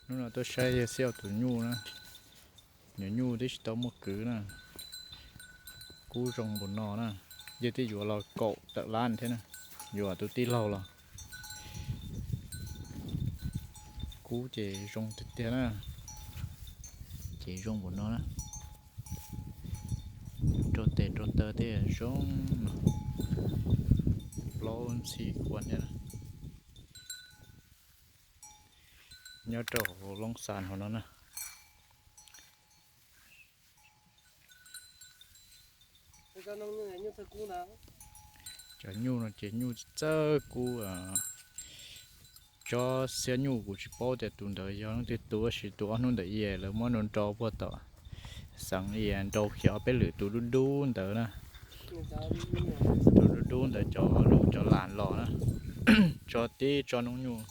Hnub no tuaj saib yawg Xiab tus nyuj na, nyuam nyuj twb tsis tau muaj kwv na, kub zoo npaum no na, yawg twb yuav los kaum tawm lab thiab na, yuav tus tij laug los. Kub ces zoo tiag tiag na, ces zoo npaum no na, rau tes rau taw tej zoo no, plaub ntxhi kua thiab na. Nyob rau hauv Loob Xas hauv no na. Cov nyuj no ces nyuj txawj kub. Tsob xiab nyuj kuv tsis paub tias tus ntawd yog leej twg tua, tab sis tus ob hnub ntawd lawv muab nrau nrau puag tom xeev, nrau khiav ob peb lwm tus dub dub ntawd na. Tus dub dub ntawd cov los cov lam los na, tso tib tsob noob nyuj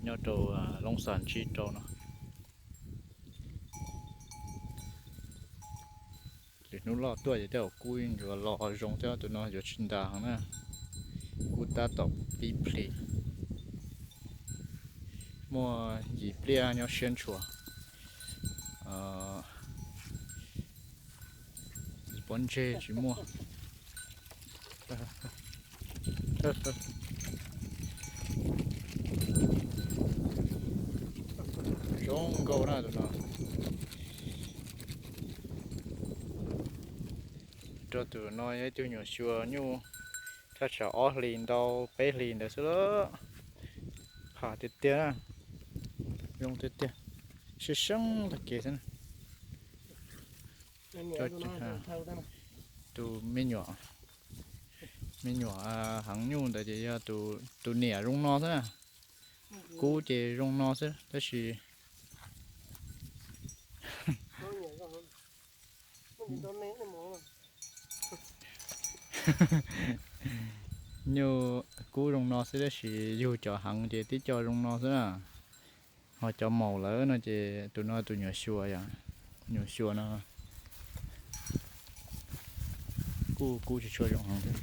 nyob rau Loob Xas ntsib rau no. Lwm hnub loj tuaj ces tej zaum kub yuav los zoo thiab, tus no yuav tsis ntas heev na. Kub tab tom pib plis, muaj yim pliaj nyob siab ntshua. Pob ntseg tsis muaj. Zoo nkauj na tus no. Rau tus no yog ib tug nyuam xyuas nyuj thaj tsam ob hlis ntau peb hlis ntawd xwb las. Pham tiag tiag, zoo tiag tiag, siab seeb tag kev xwb. Tus me nyuam, me nyuam heev nyuj ntawd ces yog tus niam zoo no xwb na. Kub ces zoo no xwb tab sis nyuj kub zoo no xwb tab sis yug cov heev ces tib co zoo no xwb na. Ho cov maum lawm no ces tus no tus nyuam xyuas, nyuam xyuas no kuj kub tsis tshua zoo heev thiab.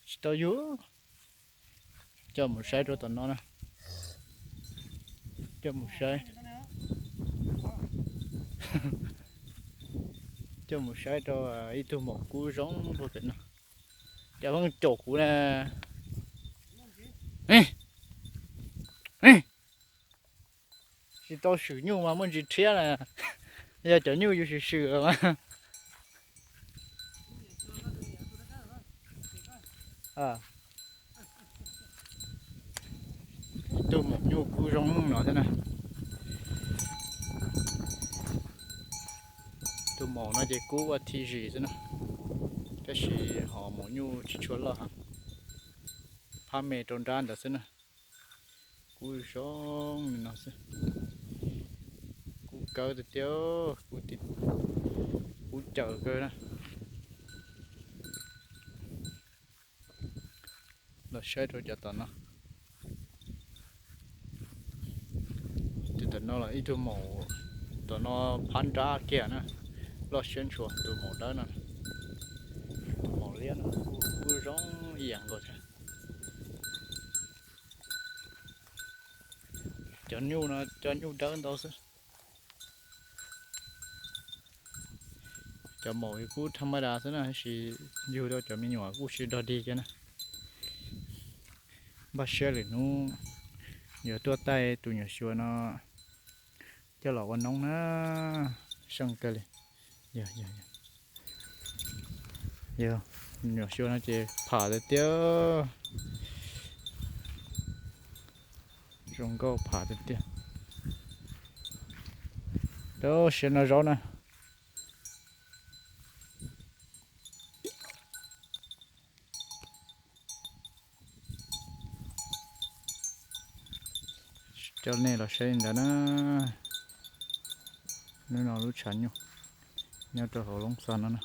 Tsis tau yug. Coj mus saib rau tom no na. Coj mus saib, coj mus saib rau ib tug maum kub zoo npaum pem no. Cov pheej caum kuv na. Tsis tau swm nyuj mas muaj ntsis rhiab na. Yog cov nyuj yus swm swm mas. Ib tug maum nyuj kub zoo no thiab na. Tus maum no ces kub ua thi zis xwb na, tab sis ho maum nyuj tsis tshua loj heev, phab me rau nrab ntawd xwb na. Kub zoo li no xwb. Kub kawg tiag tiag, kub caws kawg na. Los saib rau cov tom no. Ces tom no los ib tug maum, tom no phab nrab kiag na, loj siab ntshua tus maum dawb no. Tus maum liab no kuj zoo ib yam nkaus thiab. Cov nyuj no cov nyuj dawb ntau xwb. Cov maum kuj thas mas das xwb na, tab sis yug tau cov me nyuam kuj sib dog dig thiab na. Npaj siab lwm hnub yuav tuaj taij tus nyuam xyuas no coj los ua noob na, seej kawg li. Yog, yog, yog. Nyuam xyuas no ces pham tiag tiag. Zoo nkauj pham tiag tiag. Rau siab no zaub na. Coj nej los saib li ntawd na. Hnub no lub tshav nyuj nyob rau hauv Loob Xas no na.